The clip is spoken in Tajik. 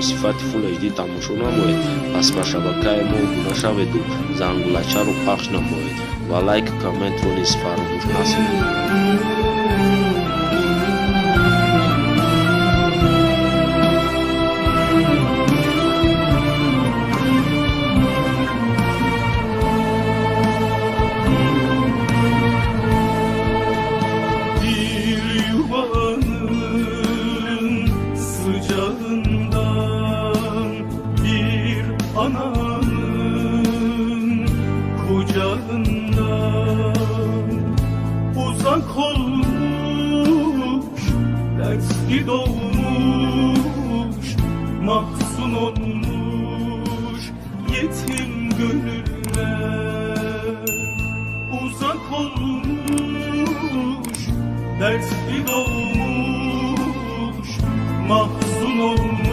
Сифати Full HD тамошо намоед, пас ба шабакаи мо обуна шаведу зангулачаро пахш намоед ва лайк, комментро низ фаромӯш насозед. Bir yuvanın sıcağından, bir ananın kucağından uzak olmuş, dertli doğmuş, mahzun olmuş yetim gönüller. Uzak olmuş, dertli doğmuş, mahzun olmuş.